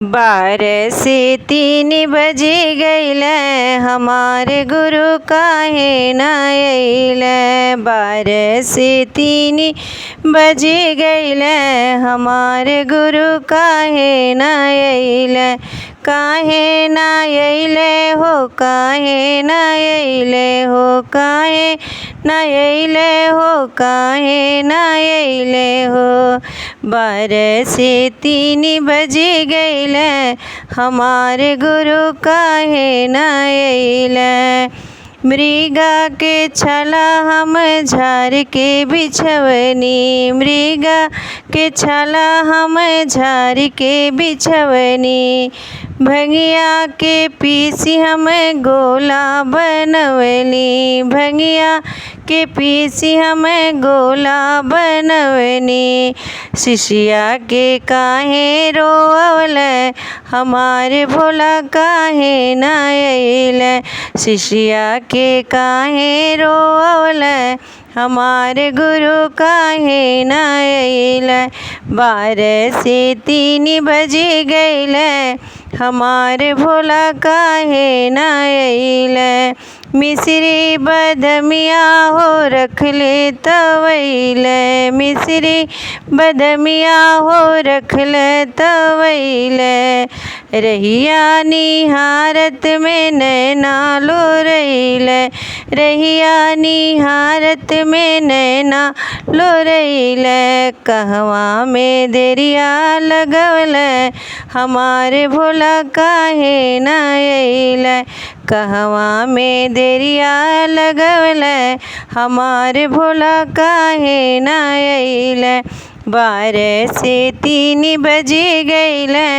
12 से 3 बज गईले, हमारे गुरु काहे न अइले। 12 से 3 बज गईले, हमारे गुरु काहे न अइले। काहे न अइले हो, काहे न अइले हो, काहे न अइले हो, काहे न अइले हो। 12 से 3 बज गईले, हमारे गुरु काहे न अइले। मृगा के छाला हम झार के बिछवनी, मृगा के छाला हम झार के बिछवनी। भंगिया के पीसी हम गोला बनवली, भंगिया के पीसी हम गोला बनवनी। शिशिया के काहे रोअवले, हमारे भोला काहे न अइले। शिशिया के काहे रोअवले, हमारे गुरु काहे न अइले। 12 से 3 बज गईले, हमारे भोला काहे न अइले। मिश्री बदमिया हो रखले तवैले, मिश्री बदमिया हो रखले तवैले। रहिया निहारत में नैना लो रैले, रहिया निहारत में नैना लो रैले। कहवा में देरिया लगवले, हमारे भोला काहे न अइले। कहवा में देरिया लगवले, हमारे भोला काहे न अइले। 12 से 3 बज गईले,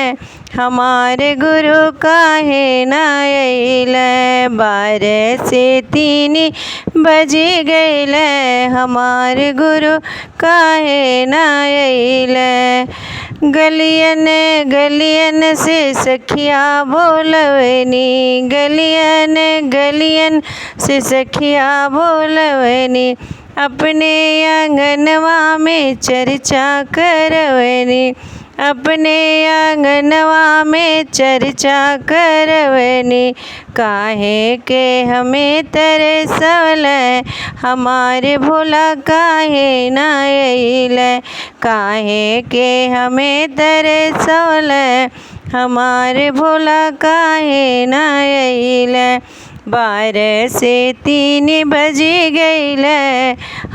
हमारे गुरु काहे न अइले। 12 से 3 बज गईले, हमारे गुरु काहे न अइले। गलियन गलियन से सखिया बोलवनी, गलियन गलियन से सखिया बोलवनी। अपने आंगनवा में चर्चा करवनी, अपने आंगनवा में चर्चा करवनी। काहे के हमें तरसवले, हमारे भोला काहे न अइले। काहे के हमें तरसवले, हमारे भोला काहे न अइले। 12 से 3 बज गईले,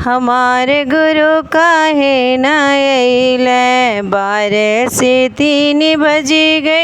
हमारे गुरु काहे न अइले। 12 से 3 बज गई।